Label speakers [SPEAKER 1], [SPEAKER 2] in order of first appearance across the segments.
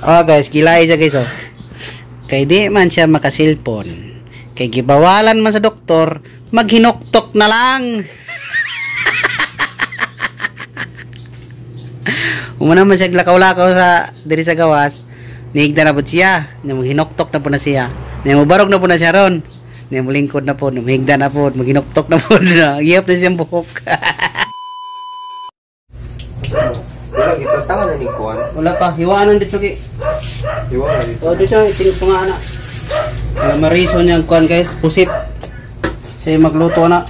[SPEAKER 1] Oh guys, kilay siya guys oh. Kay di man siya makasilpon. Kay gibawalan man sa doktor, maghinuktok na lang. Umuna man siya lakaw-lakaw sa diri sa gawas, nihigda na po siya, maghinuktok na po na siya. Nimubarog na po na siya ron. Nimulingkod na po, nimhigda na po, maghinuktok na po na. Gihap na siyang buhok.
[SPEAKER 2] Wala kita tangan na ni kuan.
[SPEAKER 1] Wala pa, hiwanan dito ki.
[SPEAKER 2] Hiwanan dito.
[SPEAKER 1] Oh, dito iting nga na. Wala marison niyang kuan guys, pusit. Siya magluto na.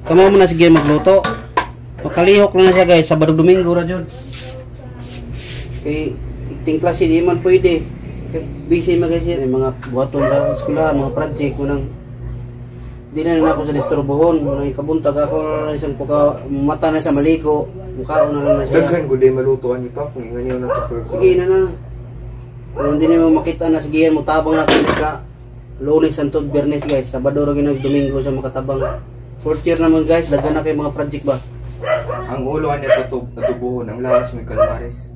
[SPEAKER 1] Kamo mo na sige magluto. Makalihok lang na siya guys, Sabado Domingo ra jud. Kay iting klase di man pwede. Kay busy man guys yan, mga buhaton sa eskwelahan, mga project mo nang di na ako sa disturbohon, nang ikabuntag ako na isang puka mata na sa maligo. Mukhaon na lang na siya.
[SPEAKER 2] Daghan gud ay malutoan ni pa kung ingan niyo na to.
[SPEAKER 1] Sige na na. Kung hindi mo makita na sige yan, mutabang na kung ka. Lunes hangtod Biyernes guys, Sabado ra gyud Domingo sa makatabang. Fourth year naman guys, daghan na kay mga project ba.
[SPEAKER 2] Ang ulo ani tubuhon, ang lawas may kalmares.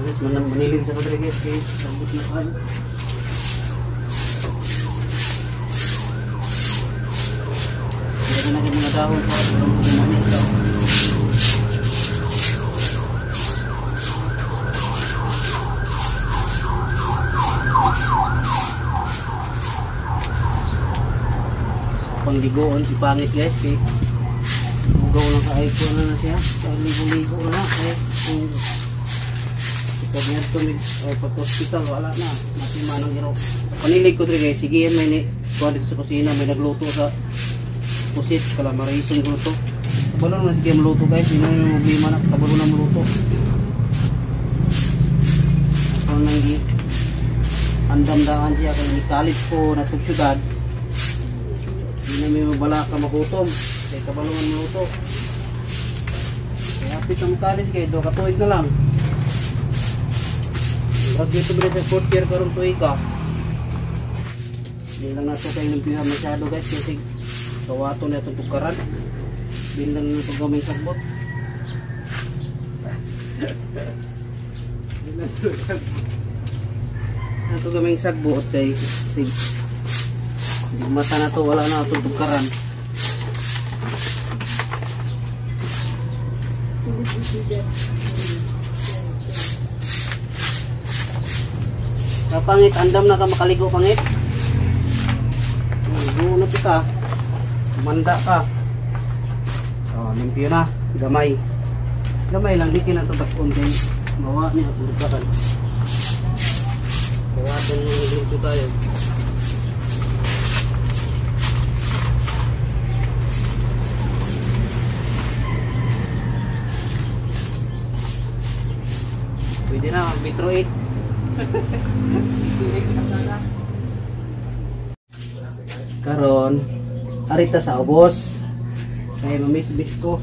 [SPEAKER 1] Guys, manilin sa padre guys kay sabot na kan. Daghan na kay mga dahon para gumamit ka. Pangligoon si pangit guys kay hugaw lang sa iPhone na siya, ligo-ligo na kay kung pag niadto mig pag-hospital wala na matima nang iro. Panilig ko diri guys, sige yan may ni kuha dito sa kusina, may nagluto sa pusit kalamarisong luto. Kabalo na sige maluto guys, hindi na yung problema na kabalo na maluto. Ako nang andam-daan siya kay ni college ko na tug syudad. Hindi na may mabala ka magutom kay kabalo man maluto. Kaya hapit ang college kay do ka tuig na lang. Graduate ba sa fourth year karon tuig ka. Hindi lang nato kay limpihan masyado guys kasi kawato na itong tukaran. Hindi lang nato gamay sagbot. Hindi lang nato gamay sagbot kay sig hindi mata na to, wala na itong tukaran. Kapangit, andam na ka makaligo pangit. Ligo na kita. Manda ka. Oh, limpyo na. Gamay. Gamay lang, di kinatatakon kay mawa niya itong tukaran. Kawaton yung limpyo tayo. Pwede na, mag-metro 8. Karon, arita sa ubos. Kaya mamisbis ko.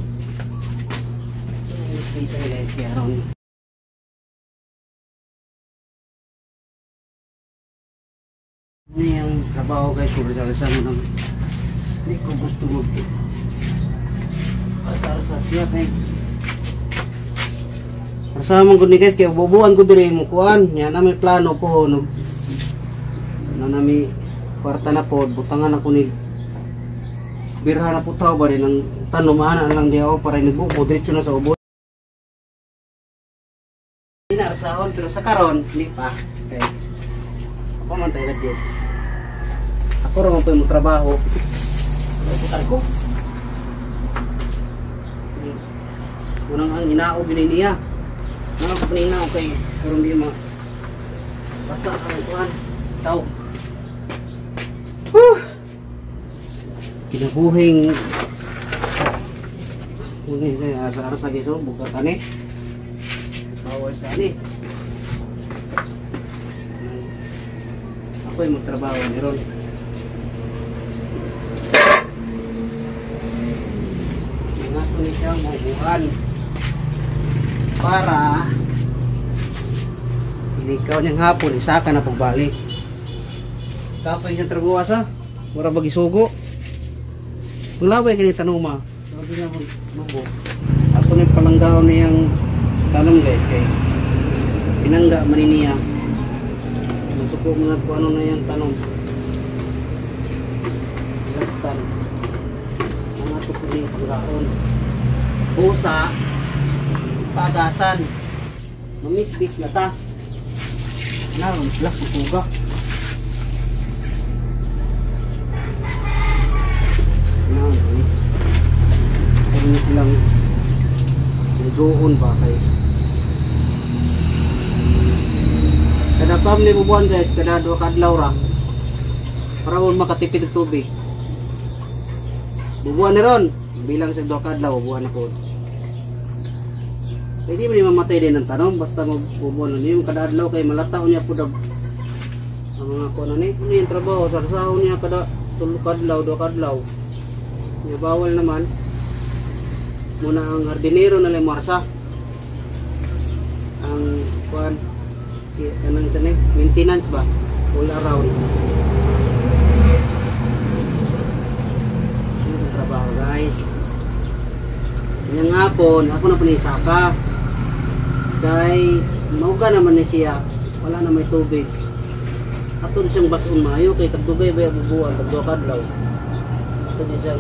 [SPEAKER 1] Mamisbis ko guys, karon. Ano yung trabaho guys, kung sa mo nang hindi ko gusto mag asa siya kay kasama ko ni guys, kaya bubuan ko diri mo kuan. Nya na may plano po no. Na nami kwarta na po, butangan ako ni birha na putaw ba rin ang tanom ana lang di ako para nagbubo diretso na sa ubos. Inarsahon pero sa karon hindi pa. Kay ako man tayo budget. Ako ra man po yung trabaho. Butan ko. Unang ang inaob ni niya. Ano ko kanina okay karon di ma basa ang kuan taw. Huh. Kinabuhing uni kay asa-asa guys oh, buka kani. Bawal sa ani. Ako ay magtrabaho ni ron. Nga ni siya mabuhan para ikaw niyang hapon isa ka na pagbalik. Kapay siyang trabaho asa mura bagisugo. Paglaway kini tanuma. Sabi niya lubo. Ako ni palanggaw niyang tanong guys kay Pinangga man ni niya. Masuko mga kung ano na yung tanom. Lagtan. Ang ato po yung panggaon. Busa, pagasan. Mamisbis na ta. Naroon sila kutuga. Naroon eh. Pero na silang ligoon ba kay kada pam ni bubuan guys, kada duha ka adlaw ra para mo makatipid og tubig. Bubuan ni ron bilang sa duha ka adlaw, bubuan na po. Pwede mo ni mamatay din ang tanom basta magbubuan na niyo kada adlaw kay malataw niya pud ang mga kuno ni. Ano yung trabaho sarsahon niya kada tulo ka adlaw, duha ka adlaw. Nya bawal naman muna ang hardinero na lemarsa ang kuan kanang tani maintenance ba all around. Ano sa trabaho guys. Ngayong hapon ako na panisaka kay mauga naman ni siya, wala na may tubig. Ato na siyang bason maayo kay tagdugay ba bubuan tag duha ka adlaw. Ato na siyang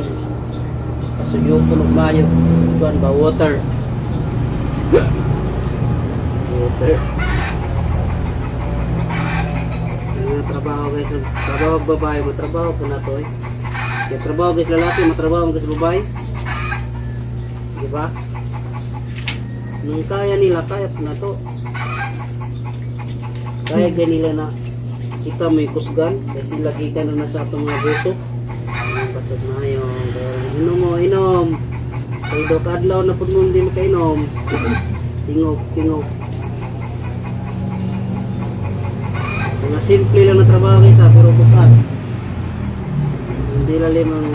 [SPEAKER 1] pasuyo ko og maayo kuan ba water. Water. Ang trabaho guys, trabaho babae, matrabaho po na to eh. Kaya trabaho guys lalaki, matrabaho guys babae. Di ba? Nung kaya nila, kaya po na to. Kaya ganila na kita may kusgan kasi lagi ka na nasa atong mga buso. Basod na yun. Inom mo, inom. Kay dok adlaw na pud mo hindi makainom. Tingog, tingog. Mga simple lang na trabaho kaysa pero bukat. Hindi lalim ang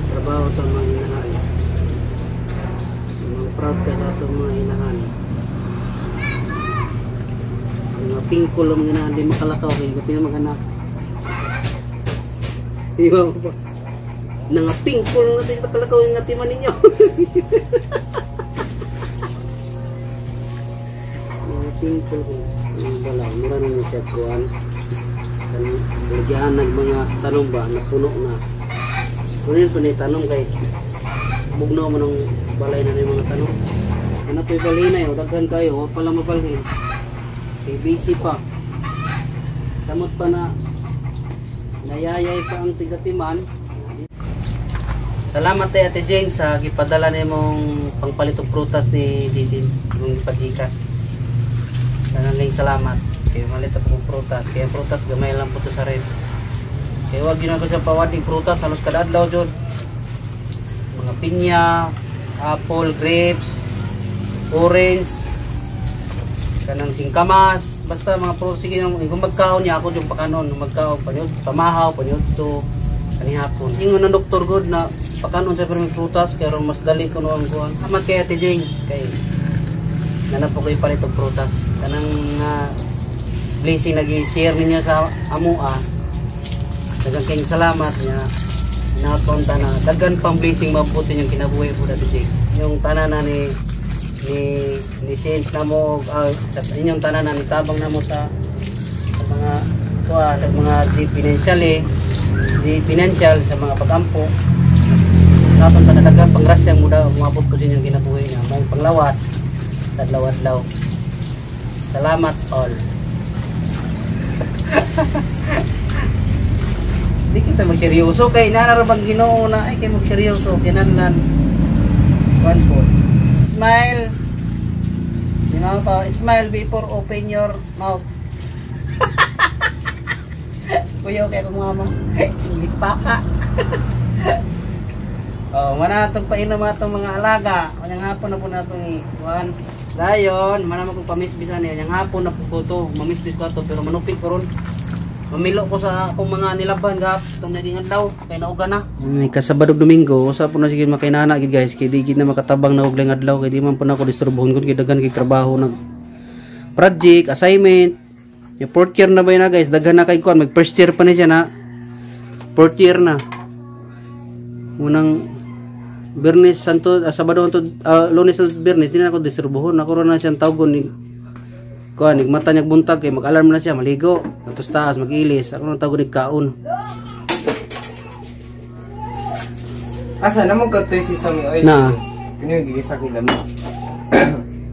[SPEAKER 1] trabaho sa mga inahan. Mga proud ka sa atong mga inahan. Mga pingkol ang mga inahan, di makalakaw kay gabi na mag-anak. Di ba? Nga pingkol na di makalakaw yung atiman ninyo. Mga pingkol. Ang balay, mura na siya kuan. Ligyan ng mga tanong ba, napuno na. Kunin pa ni tanong kay bugnaw man ang balay na ng mga tanong. Ano po'y balhinay, o daghan kayo, huwag pala mabalhin. Kay busy pa. Samot pa na nayayay pa ang tigatiman. Salamat kay Ate Jane sa gipadala nimong pangpalit og prutas ni Didin, imong gipagikas. Daghang salamat. Kay malit akong prutas. Kaya prutas gamay lang po to sa ref. Kaya wag yun ako siya pawadig prutas halos kada adlaw jud. Mga pinya, apple, grapes, orange, kanang singkamas, basta mga prutas. Sige, kung magkaon niya ako yung pakanon, magkaon panyod, pamahaw, panyod to kanihapon. Ingon ng Dr. Good na pakanon sa perming prutas kay aron mas dali kuno ang kuan. Salamat kay Ate Jane kay nanap po kayo palit og prutas. Kanang blessing nag-share ninyo sa amua. Daghang kayong salamat niya. Napunta na daghan pang blessing mabuti yung kinabuhi po Ate Jane. Yung tanan na ni ni Saint na mo sa inyong tanan na nitabang na mo sa mga kuha, sa mga di financial eh, di financial sa mga pagampo. Napunta na daghan pang grasya mo daw umabot ko din yung kinabuhi niya. May panglawas adlaw-adlaw. Salamat all. Di kita magseryoso kay nanaro bang Ginoo na ay kay magseryoso kinahanglan one po. Smile. Di na pa smile before open your mouth. Kuya kay akong mama. English pa ka. Oh, mana atong painom atong mga alaga. Unyang hapon na po natong i-kuan. Dayon, mana mo kong pamisbisan niya. Unyang hapon na po ko to. Mamisbis ko ato pero manupig ko ron. Mamilo ko sa akong mga nilaban gap itong naging adlaw kay nauga na. Ay, kasabado Domingo, usa po na sige makainana gid guys kay di gid na makatabang na og laing adlaw kay di man po na ako disturbohon kun kay daghan kay trabaho nag project, assignment. Yung fourth year na ba yun na guys, daghan na kay kuan, mag first year pa ni siya na. Fourth year na. Unang Biyernes santo Sabado anto Lunes sa Biyernes di na ako disturbohon. Ako ra na siyang tawgon ni Kuan nigmata niya buntag kay mag-alarm na siya, maligo, atos taas mag-ilis. Ako nang tawag kaon.
[SPEAKER 2] Asa na mo katoy sesame oil?
[SPEAKER 1] Na.
[SPEAKER 2] Kini yung gigisa ko lami.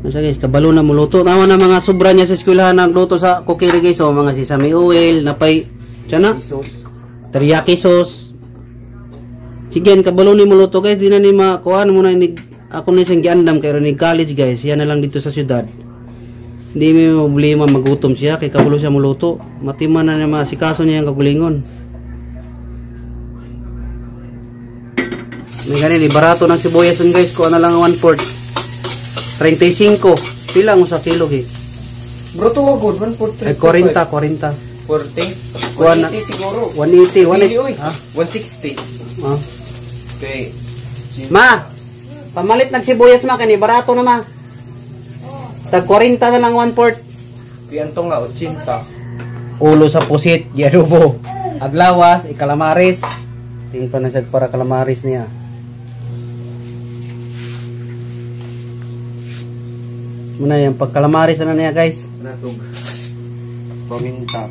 [SPEAKER 1] Ano guys, kabalo na muluto. Tama na mga sobra niya sa eskwelahan nagluto sa cookery guys. So, mga sesame oil, napay, tiyan na?
[SPEAKER 2] Sauce.
[SPEAKER 1] Teriyaki sauce. Sige, kabalo ni muluto guys. Di na ni makuhaan muna ni, ako na siyang giandam kay ni college guys. Yan na lang dito sa syudad. Hindi may problema magutom siya kay kabalo siya muluto. Matiman na niya masikaso niya ang kagulingon. May ganun, barato ng sibuyas yun guys. Kuha na lang 1/4. 35. Pila ang sa kilo eh?
[SPEAKER 2] Bro, to good. 1/4.
[SPEAKER 1] Ay, 40, 40.
[SPEAKER 2] 40?
[SPEAKER 1] Kuha na.
[SPEAKER 2] 180 siguro.
[SPEAKER 1] 180,
[SPEAKER 2] 180.
[SPEAKER 1] 180. Ha?
[SPEAKER 2] 160.
[SPEAKER 1] Ah.
[SPEAKER 2] Okay.
[SPEAKER 1] Ma! Pamalit ng sibuyas ma, kani barato na ma. Tag 40 na lang 1/4.
[SPEAKER 2] Kaya anto nga, 80.
[SPEAKER 1] Ulo sa pusit, giadobo. Aglawas, ikalamaris. Tingin pa na siya para kalamaris niya. Muna yung pagkalamaris na niya guys.
[SPEAKER 2] Natog. Paminta.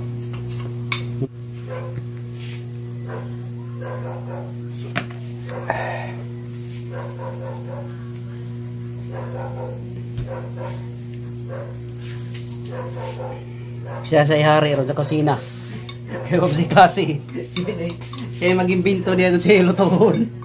[SPEAKER 1] Siya sa ihari ro sa kusina. Kaya wag si klase. Siya yung mag-imbento niya kung siya lutoon.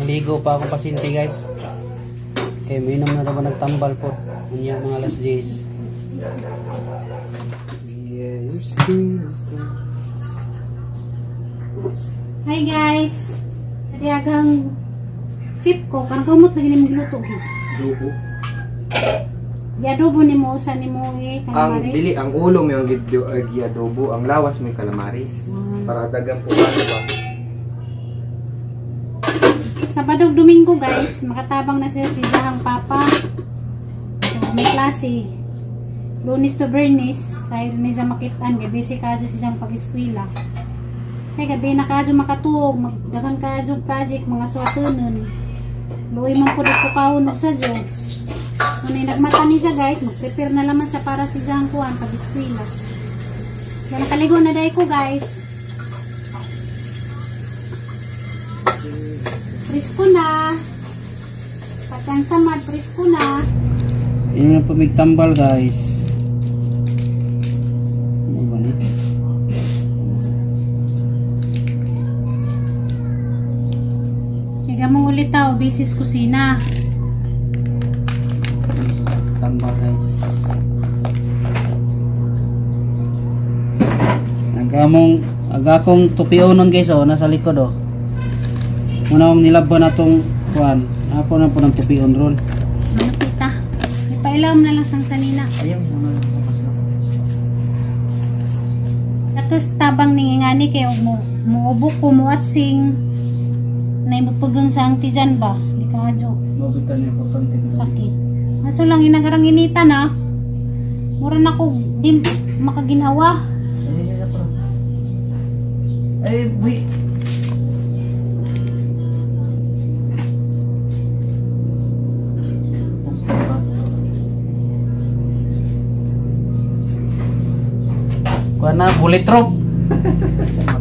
[SPEAKER 1] Naligo pa ako pasinti guys. Kaya may inom na naman nagtambal po. Unya mga alas 10.
[SPEAKER 3] Hi guys! Adiagang chip ko, parang kamot lagi ni magluto.
[SPEAKER 2] Adobo.
[SPEAKER 3] Di adobo ni mo, usa ni mo eh,
[SPEAKER 2] Ang
[SPEAKER 3] kalamaris.
[SPEAKER 2] dili ang ulo may ang adobo, ang lawas may kalamaris. Para dagang po ano ba?
[SPEAKER 3] Sabado Domingo guys, makatabang na siya si Jahang Papa. So, may klase. Lunes to Bernis, sa ni siya makitaan, kay busy kadyo siyang pag-eskwela. Sa gabi na kadyo makatuog, magdagan kadyo project, mga swatunon. Luoy man po dito kaon sa dyo. Nung nagmata ni siya guys, mag-prepare na laman siya para si Jahang kuan pag-eskwela. Kaya nakaligo na dahil ko guys. Presko na. Patang samad, presko na.
[SPEAKER 1] Yun yung pumigtambal guys. Ano ba ni?
[SPEAKER 3] Kaya mong ulit tao, bisis kusina.
[SPEAKER 1] Tambal guys. Agamong, agakong tupion guys oh, nasa likod oh. Muna akong nilaban na itong kuan. Ako na po ng tupion ron.
[SPEAKER 3] Ano kita? Ipailaw na lang sang sanina.
[SPEAKER 1] Ayaw, muna lang bukas na.
[SPEAKER 3] Tapos tabang ning ingani kay og mo muubok ko muatsing na imupagang sa ang tijan ba? Di ka adyo.
[SPEAKER 1] Mabitan niya importante.
[SPEAKER 3] Sakit. Aso lang inagarang inita na. Mura na ko di makaginawa.
[SPEAKER 1] Ay, wait. Kuha na, bullet drop.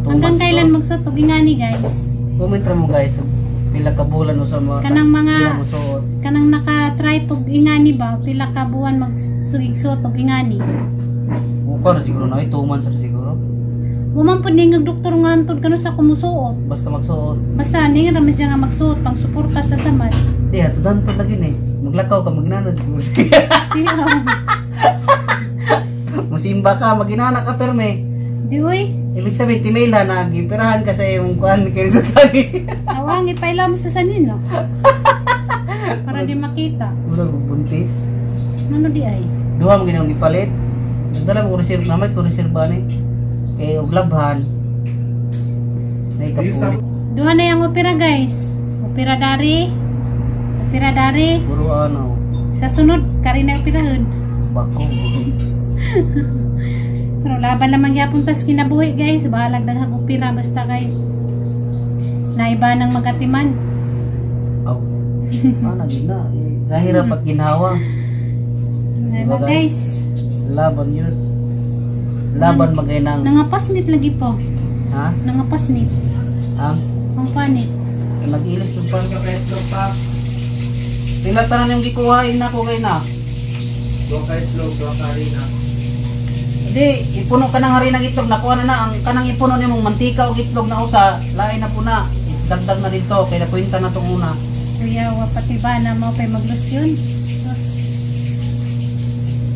[SPEAKER 3] Hanggang kailan magsuot og ingani guys?
[SPEAKER 1] Comment ra mo guys, pila ka bulan o sa mga
[SPEAKER 3] Kanang mga-
[SPEAKER 1] pila mo suot.
[SPEAKER 3] Kanang naka-try pog ingani ba, pila ka buwan magsugig suot og ingani.
[SPEAKER 1] Buka na siguro na, ay 2 months na siguro.
[SPEAKER 3] Buman pud ning doktor nga antud kano sa kumusuot.
[SPEAKER 1] Basta magsuot.
[SPEAKER 3] Basta ning ra man siya nga magsuot pang suporta sa samad.
[SPEAKER 1] Di ha, tudan lagi ni. Maglakaw ka maginana siguro.
[SPEAKER 3] Di
[SPEAKER 1] Musimba ka, maginana ka perme.
[SPEAKER 3] Di oy.
[SPEAKER 1] Ibig sabihin, timail ha, nagipirahan ka sa imong kuan kay sa tani.
[SPEAKER 3] Awang ipailaw mo sa sanin no. Para di makita.
[SPEAKER 1] Wala ko buntis.
[SPEAKER 3] Ano di ay?
[SPEAKER 1] Duha mo ginang gipalit. Nagdala mo ko reserve naman ko reserve ani. Kay og labhan. Nay kapulit.
[SPEAKER 3] Duha na yung opera guys. Opera dari. Opera dari.
[SPEAKER 1] Puro ano.
[SPEAKER 3] Sa sunod, kari na operahan.
[SPEAKER 1] Bako.
[SPEAKER 3] Pero laban lamang gyapon tas kinabuhi guys, bahalag daghang opera basta kay naiba ng magatiman.
[SPEAKER 1] Aw. Ana gid na. Eh, sa hirap at ginhawa.
[SPEAKER 3] Diba
[SPEAKER 1] Diba,
[SPEAKER 3] guys?
[SPEAKER 1] Laban yun. Laban magainang.
[SPEAKER 3] Nangapasnit lagi po.
[SPEAKER 1] Ha?
[SPEAKER 3] Nangapasnit.
[SPEAKER 1] Ang
[SPEAKER 3] Ang panit.
[SPEAKER 1] nag-ilis ng pa. Pila tanan yung gikuhain na ko kay na.
[SPEAKER 2] Duha ka itlog, duha ka harina.
[SPEAKER 1] Di, ipuno ka ng harinang itlog, nakuha na na, ang kanang ipuno nimong mantika o itlog na usa, lain na po na. Dagdag na dito, kaya nakwenta na itong una.
[SPEAKER 3] Kuya, wapati ba na mo pa'y maglusyon? Sus.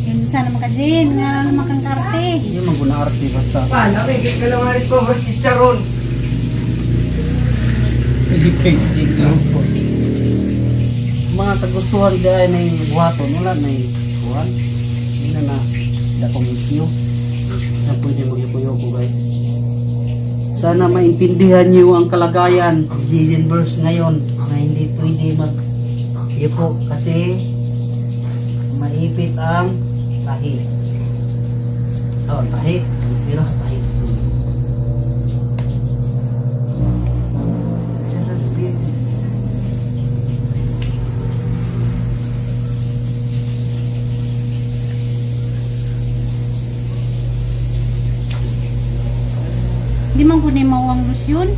[SPEAKER 3] Yun sana makajin, nga naman kang karte.
[SPEAKER 1] Hindi man guna arte basta.
[SPEAKER 2] Pa, nami kay calamares ko, mas chicharon.
[SPEAKER 1] Mga kagustuhan dyan ay buhaton, wala na yung buwan. Hindi na na dakong issue. Na pwede magyuko-yuko guys. Sana maintindihan niyo ang kalagayan ni Denverse ngayon na hindi pwede mag yuko kasi maipit ang tahi. Oh, ang tahi. Pero sa tahi.
[SPEAKER 3] Di man ko ni mawang lusyon.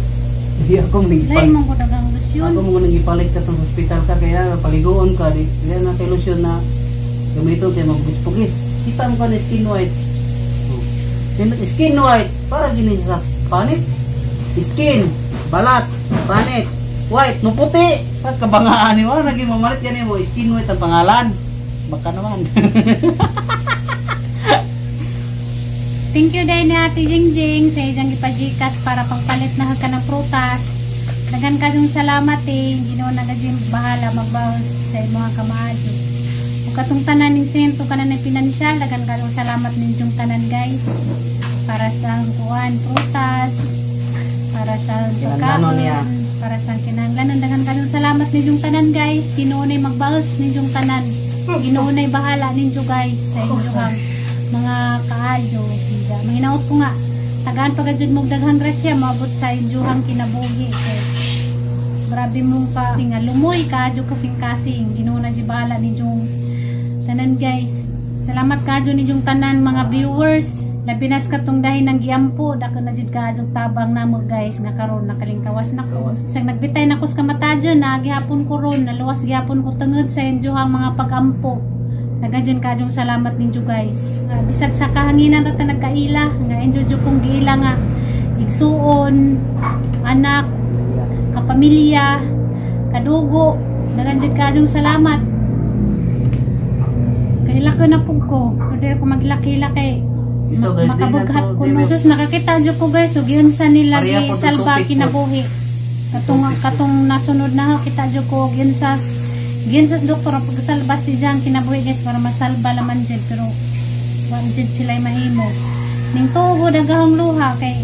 [SPEAKER 1] Hindi akong
[SPEAKER 3] Lain
[SPEAKER 1] nagipal.
[SPEAKER 3] man ko dagang lusyon.
[SPEAKER 1] Ako mo nang ipalit ka tong hospital ka kaya paliguon ka di di na kay lotion na gamiton kay magpugis. Kita mo ka na skin white. Oh. Skin white para gini sa panit. Skin, balat, panit, white, no puti. Pagkabangaan ni wa naging mamalit yan mo skin white ang pangalan. Baka naman.
[SPEAKER 3] Thank you din ni Ate Jingjing sa iyang ipajikas para pangpalit na ka ng prutas. Daghan kayong salamat eh. Ginoo na gajim bahala magbawas sa imong kamaadyo. Ug katong tanan ning sento kanan ng pinansyal, daghan kayong salamat ninyong tanan guys. Para sa kuan prutas, para sa
[SPEAKER 1] Kinahanglanon niya.
[SPEAKER 3] pagkaon, para sa kinahanglanon. Daghan kayong salamat ninyong tanan guys. Ginoo na magbawas ninyong tanan. Ginoo na bahala ninyo guys sa inyong mga kaadyo. Manginaot ko nga tagaan pagajud mo daghang grasya maabot sa inyong kinabuhi kay grabe mong ka nga lumoy kaadyo kasing kasing. Ginoo na bahala ninyong tanan guys. Salamat kaadyo ninyong tanan mga viewers. Labi na sa katong dahin ng giampo, dako na jud kaadyo tabang namo guys nga karon nakalingkawas na ko. Sang nagbitay na ko sa kamatadyo na gihapon ko ron, naluwas gihapon ko tungod sa inyong mga pagampo. Nagajun kadyong salamat ninyo guys. Bisag sa kahanginan ra ta nagkaila, nga injo jud kong giila nga igsuon, anak, kapamilya, kadugo, daghan jud kadyong salamat. Kaila ko na pug ko, order ko maglaki-laki.
[SPEAKER 1] Ito, guys, di na
[SPEAKER 3] Makabughat
[SPEAKER 1] to,
[SPEAKER 3] ko
[SPEAKER 1] di
[SPEAKER 3] no.
[SPEAKER 1] ba?
[SPEAKER 3] Sus, nakakita jud ko guys, ug giunsa nila
[SPEAKER 1] Pareha
[SPEAKER 3] gi
[SPEAKER 1] po to
[SPEAKER 3] salba
[SPEAKER 1] topic po.
[SPEAKER 3] kinabuhi. Katong nasunod na kita jud ko giunsa giunsas doktor ang pagsalba si Jang kinabuhi guys para masalba laman jud pero wa jud sila mahimo. Ning tugo dagahong luha kay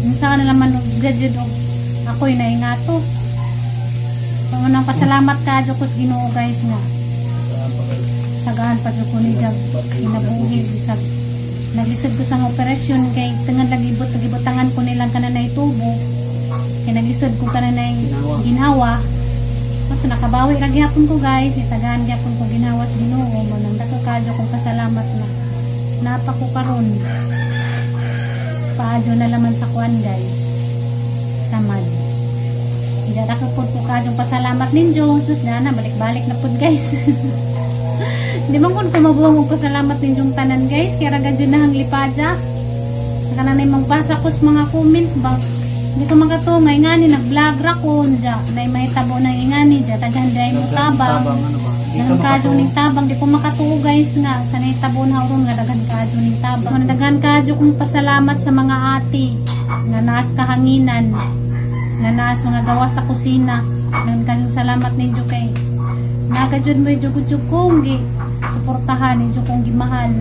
[SPEAKER 3] unsa na naman og jud og ako'y naingato. Pangunang pasalamat ka jud ko sa Ginoo guys nga tagaan pa jud ko ni Jang kinabuhi bisag naglisod ko sa operasyon kay tungod lagi gibutangan ko nilang kananay tubo kay naglisod ko kananay ginhawa. Ato nakabawi ra gihapon ko guys, itagaan gihapon ko ginhawa sa Ginoo mo nang dako kadyo kong pasalamat na napa ko karon. Paadyo na laman sa kuan guys. Samad. Hindi dako pud ko kadyong pasalamat ninyo. Sus na na balik-balik na pud guys. Di man kun ko mabuwang og pasalamat ninyong tanan guys, kay ra gadyo na hang lipadya. Saka na magbasa ko sa mga comment ba. Hindi ko magatungay ngani nag-vlog ra ko dya. Nay mahitabo nang ingani dya taghan day mo tabang.
[SPEAKER 1] Ano ba? Di ka
[SPEAKER 3] Daghan kadyo
[SPEAKER 1] makatuo.
[SPEAKER 3] ning tabang di ko makatuo guys nga sa nahitabo na ron nga daghan kadyo ning tabang. Daghan kadyo kong pasalamat sa mga ate nga naas kahanginan, nga naas mga gawas sa kusina. Daghan kadyo salamat ninyo kay nagajud mo jugud-jug kong gi suportahan ninyo kong gimahal.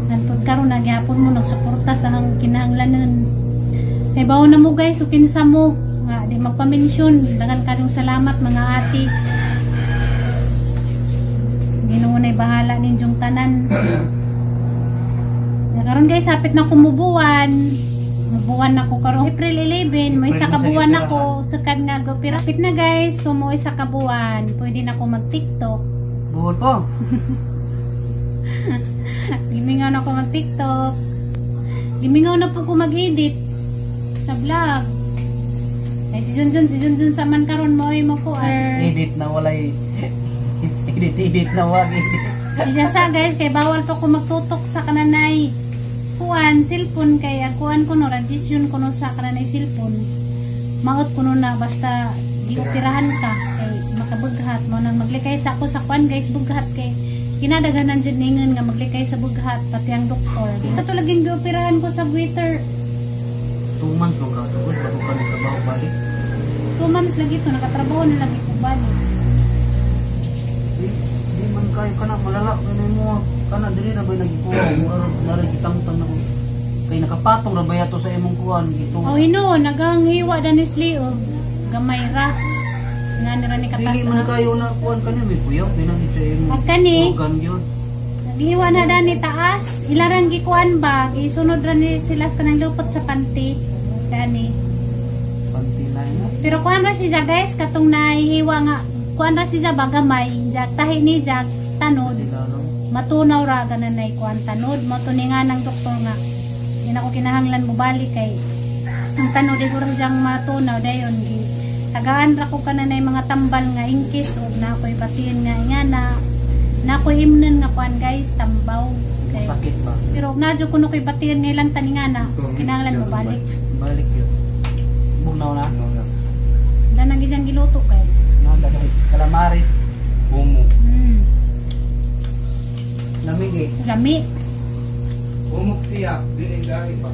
[SPEAKER 3] Nantod karon na gyapon mo nagsuporta sa hang kinahanglanon. Kay bawo na mo guys, ug kinsa mo nga di magpa-mention. Daghan kayong salamat mga ate. Ginoo na'y bahala ninyong tanan. Ya, karon guys, hapit na kumubuwan. Mubuwan ako karon April 11, mo isa ka buwan ako sukad nga go pero hapit na guys, kung mo isa ka buwan, pwede na ako mag-TikTok.
[SPEAKER 1] Buhol po.
[SPEAKER 3] Gimingaw na ako mag-TikTok. Gimingaw na po ko mag-edit sa vlog. Ay si Junjun sa man karon mo ay mo ko.
[SPEAKER 1] Edit na walay edit edit na wag edit.
[SPEAKER 3] Si Jasa guys, kay bawal pa ko magtutok sa kananay kuan cellphone kay ang kuan ko no radiation ko no sa kananay cellphone. Maot ko no na basta gioperahan ka kay makabughat mo nang maglikay sa ako sa kuan guys, bughat kay kinadaghanan jud ningon nga maglikay sa bughat pati ang doktor. Kato laging gioperahan ko sa Twitter.
[SPEAKER 1] 2 months mo ka tugod bago ka nagtrabaho balik.
[SPEAKER 3] 2 months lagi to nakatrabaho na lagi ko balik.
[SPEAKER 1] Di man kayo kana malala kanay mo kana diri na bay nagikuha mo aron nari gitangtang na ko. Kay nakapatong ra bay ato sa imong kuan gito.
[SPEAKER 3] Oh hinuon naganghiwa danis liog gamay ra. Nga nira ni katas.
[SPEAKER 1] Dili man kayo na kuan kani may kuyaw pinagi sa imong.
[SPEAKER 3] Ag kani
[SPEAKER 1] organ gyud.
[SPEAKER 3] Naghiwa na dani taas. Ilarang gikuan ba gisunod ra ni sila sa kanang lupot sa panty dani.
[SPEAKER 1] Panty line.
[SPEAKER 3] Pero kuan ra siya guys katong nahihiwa nga kuan ra siya ba gamay jak tahi ni jak tanod matunaw ra gananay kuan tanod mo to ni nga ng doktor nga di na ko kinahanglan mo balik kay ang tanod di ko ra siyang matunaw dayon gi tagaan ra ko kananay mga tambal nga ingkis ug na ako'y batiin nga ingana na ako'y imnon nga kuan guys tambaw kay
[SPEAKER 1] sakit ba
[SPEAKER 3] pero nadyo kuno ko'y batiin nga ilang taningana kinahanglan mo balik
[SPEAKER 1] balik yun bugnaw na
[SPEAKER 3] danang gijang giluto guys.
[SPEAKER 1] Nanda guys, calamares
[SPEAKER 2] Humo.
[SPEAKER 1] Lamig eh.
[SPEAKER 3] Lami.
[SPEAKER 2] Humok siya, dili gahi pa.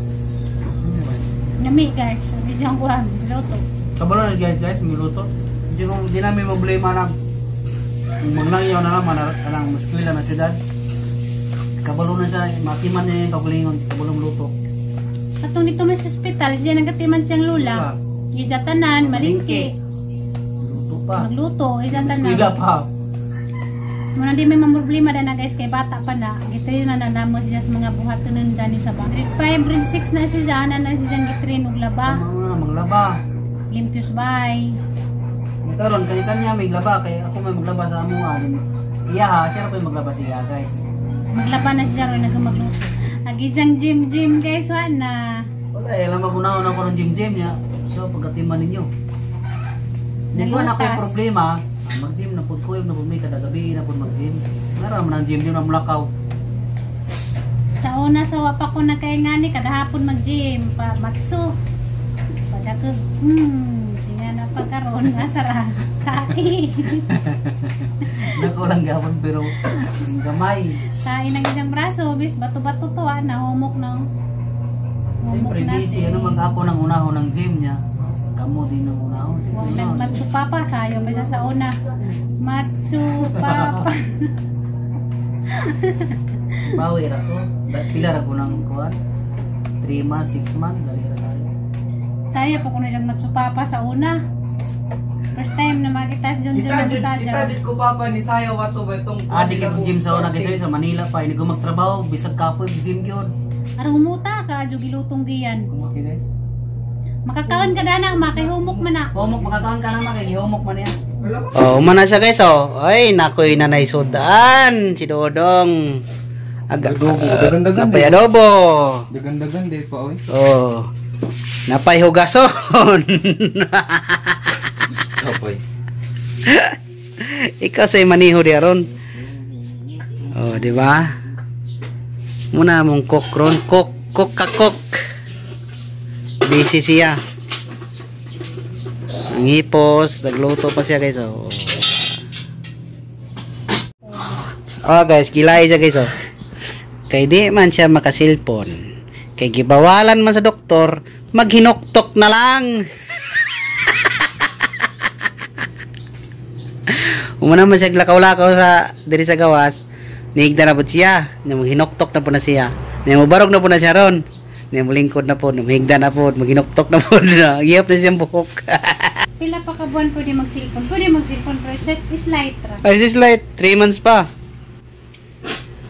[SPEAKER 3] Lami guys, gijang kuan giluto.
[SPEAKER 1] Kabalo na guys, miluto. Hindi namin problema na magnangyaw na naman ang eskwela na syudad. Kabalo na siya, matiman niya yung kagulingon, kabalo luto.
[SPEAKER 3] Atong dito may sa ospital, siya nagatiman siyang lula. Ija tanan, malingki.
[SPEAKER 1] Luto pa.
[SPEAKER 3] Magluto, ija tanan.
[SPEAKER 1] Eskwela pa.
[SPEAKER 3] Muna di may mamroblema na na guys, kay bata pa na. Gito na nanamo siya sa mga buhatonon dani sa ba. Grade 5, grade 6 na siya, ana na siya gitrain og laba.
[SPEAKER 1] Sa mga maglaba.
[SPEAKER 3] Limpios bay.
[SPEAKER 1] Karon kay kanya may laba kay ako may maglaba sa amo alin. Iya ha, siya pa maglaba siya guys.
[SPEAKER 3] Maglaba na siya ron nagmagluto. Agi jang gym gym guys wa na.
[SPEAKER 1] Wala eh, alam mo na ako ng gym gym niya. So pagkatiman ninyo. Hindi ko na ko'y problema. Mag-gym na pud ko, na pud may kada gabi na pud mag-gym. Nara man ang gym gym na mulakaw.
[SPEAKER 3] Sa una sa wa pa ko nakaingani kada hapon mag-gym pa matso. Padakog. Tingnan na pagkaron asara. Kai.
[SPEAKER 1] Dako lang gapon pero gamay.
[SPEAKER 3] Kain ng isang braso, bis bato-bato to ah, nahumok no. Humok
[SPEAKER 1] Siyempre busy ano mag ako nang unahon ng gym niya. Kamo din ang unahon.
[SPEAKER 3] Huwag nagmatsu papa, sayo ba siya sa una. Matsu papa.
[SPEAKER 1] Bawi ra ko. Pila ra ko nang kuan? 3 months, 6 months, dali ra tayo.
[SPEAKER 3] Sayo po kuno siyang matsu papa sa una. First time na makita si Junjun
[SPEAKER 2] Kita
[SPEAKER 3] na
[SPEAKER 2] jud
[SPEAKER 3] sadya.
[SPEAKER 2] kita jud ko papa ni sayo ato ba itong
[SPEAKER 1] Adi ka gym sa una kasi sa Manila pa ini ko magtrabaho bisag kapoy gym gyud.
[SPEAKER 3] Arang humuta ka adyo gilutong giyan.
[SPEAKER 1] Okay guys.
[SPEAKER 3] Makakaon ka dana makihumok man na.
[SPEAKER 1] Humok makakaon ka na kay gihumok man niya. Oh, umana siya guys oh. Ay nakoy nanay sudan si Dodong. Aga
[SPEAKER 2] Adobo, dagan-dagan
[SPEAKER 1] napay adobo.
[SPEAKER 2] Dagan-dagan di pa oy.
[SPEAKER 1] Oh. Napay hugason.
[SPEAKER 2] Kapoy.
[SPEAKER 1] Ikaw say maniho di aron. Oh, di ba? Muna mong cook ron, cook, cook ka cook. Busy siya. Ang hipos, nagluto pa siya guys oh. Oh guys, kilay siya guys oh. Kay di man siya makasilpon. Kay gibawalan man sa doktor, maghinuktok na lang. Umuna man siya lakaw-lakaw sa diri sa gawas. Niigda na po siya, maghinuktok na po na siya. Niya mobarog na po na siya ron. Niya molingkod na po, mahigda na po, maghinuktok na po na. Gihap na siyang buhok.
[SPEAKER 3] Pila pa ka buwan pwede mag-cellphone? Pwede mag-cellphone pero is light ra.
[SPEAKER 1] Ay, this light, 3 months pa.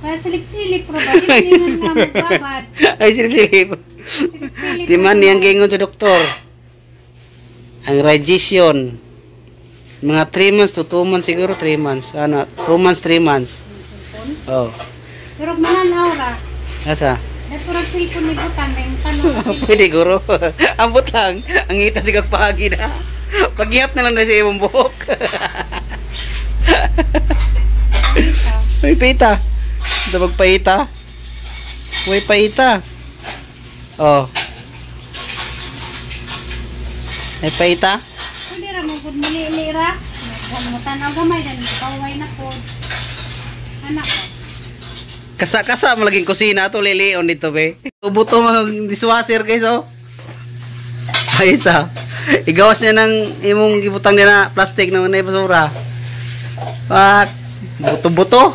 [SPEAKER 3] Kaya silip-silip pro ba? Hindi nga magbabad.
[SPEAKER 1] Ay, silip-silip.
[SPEAKER 3] Silip-silip.
[SPEAKER 1] Di man niyang gingon sa doktor. Ang radiation. Mga 3 months to 2 months siguro, 3 months. Ano, 2 months, 3 months. Oh.
[SPEAKER 3] Pero mananaw ra.
[SPEAKER 1] Asa?
[SPEAKER 3] Dato ra cellphone ni butan may tanong.
[SPEAKER 1] Pwede guro. Ambot lang. Ang ita di kag pagi na. Paghihap na lang na sa imong buhok. May paita. Ito magpaita. May paita. Oh. May paita.
[SPEAKER 3] Hindi ra mo gud muli ra. Mo tanaw gamay dan paway na po. Anak ko.
[SPEAKER 1] Kasa-kasa mo laging kusina to lilion dito be. Buto ang dishwasher guys oh. Ay isa. Igawas niya ng imong gibutang niya na plastic na may basura. Pak, buto-buto.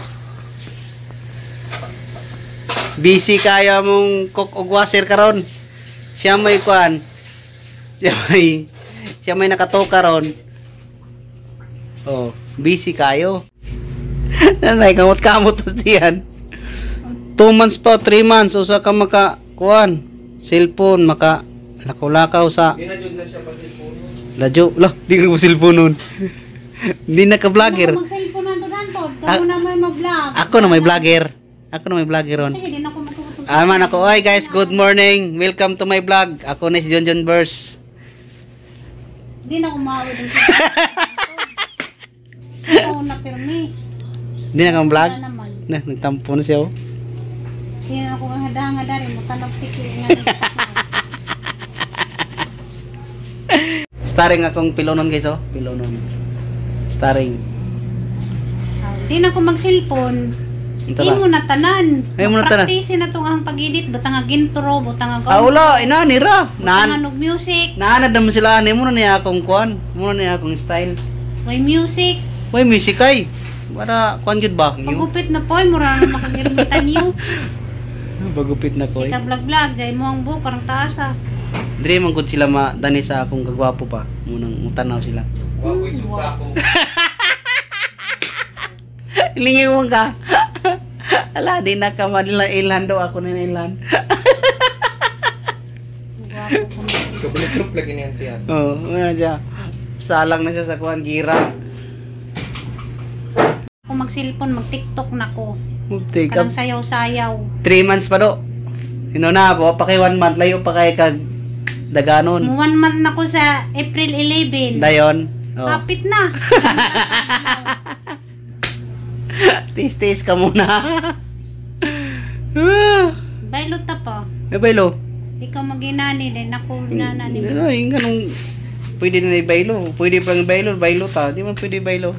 [SPEAKER 1] Busy kaya mong cook og washer karon. Siya may kuan. Siya may nakatoka ron. Oh, busy kayo. Nanay, kamot-kamot to diyan. 2 months pa, 3 months usa ka maka kuan, cellphone maka lakaw-lakaw sa
[SPEAKER 2] Di na jud na siya pag-cellphone.
[SPEAKER 1] ladyo. Lah, di ka mo cellphone nun. Hindi na ka vlogger.
[SPEAKER 3] Ako mag-cellphone nanto nanto. Kamo na may mag-vlog.
[SPEAKER 1] Ako na may vlogger. Ako na may vlogger ron.
[SPEAKER 3] Sige, di na ako magtutulog.
[SPEAKER 1] Aman ako. Ay guys, good morning. Welcome to my vlog. Ako na si John John Verse.
[SPEAKER 3] Di na ako maawi din sa Ikaw na pirmi.
[SPEAKER 1] Hindi na kang vlog?
[SPEAKER 3] Wala naman.
[SPEAKER 1] Na, nagtampo na siya oh.
[SPEAKER 3] Sige na ako ang hadanga dari mo tanog tiki nga.
[SPEAKER 1] Starring akong pilonon guys oh. Pilonon. Starring.
[SPEAKER 3] Di na ako mag-cellphone.
[SPEAKER 1] Ito ba?
[SPEAKER 3] Imo na tanan.
[SPEAKER 1] Ay, mo na tanan.
[SPEAKER 3] Practice na tong ang pag-edit, butang nga gintro, butang nga
[SPEAKER 1] Ah, wala. Ina, nira.
[SPEAKER 3] Butang
[SPEAKER 1] Naan.
[SPEAKER 3] nga music,
[SPEAKER 1] Naanad naman sila. Ano mo na niya akong kuan. Mo na niya akong style.
[SPEAKER 3] may music.
[SPEAKER 1] Uy, music ay. Para kuan jud ba?
[SPEAKER 3] Pagupit na po, mura na makagirmitan niyo.
[SPEAKER 1] Bagupit na ko eh.
[SPEAKER 3] Kita vlog-vlog, jay mo ang buhok, karang taas ah.
[SPEAKER 1] Dire man gud sila madani sa akong kagwapo pa. Munang mutanaw sila.
[SPEAKER 2] Wa ko isud sa ako.
[SPEAKER 1] Lingi mo ka. Ala, di na ka madila ilan do ako na ilan.
[SPEAKER 3] Gwapo ko.
[SPEAKER 2] Kabulok lagi niyan tiyan.
[SPEAKER 1] Oh, ano siya. Salang na siya sa kuan gira.
[SPEAKER 3] Kung mag-cellphone, mag-TikTok na ko.
[SPEAKER 1] Take up
[SPEAKER 3] Kanang sayaw-sayaw.
[SPEAKER 1] 3 months pa do. Sino na po, pa kay 1 month layo pa kay kag daganon.
[SPEAKER 3] Mu 1 month na ko sa April 11.
[SPEAKER 1] Dayon. Oh.
[SPEAKER 3] Kapit na.
[SPEAKER 1] Tis-tis ka muna.
[SPEAKER 3] Bailot ta pa.
[SPEAKER 1] May baylo.
[SPEAKER 3] Ikaw maginani din ako nanani.
[SPEAKER 1] Ano, yung ganung pwede na ibaylo. Pwede pang baylo, baylo ta. Di man pwede baylo.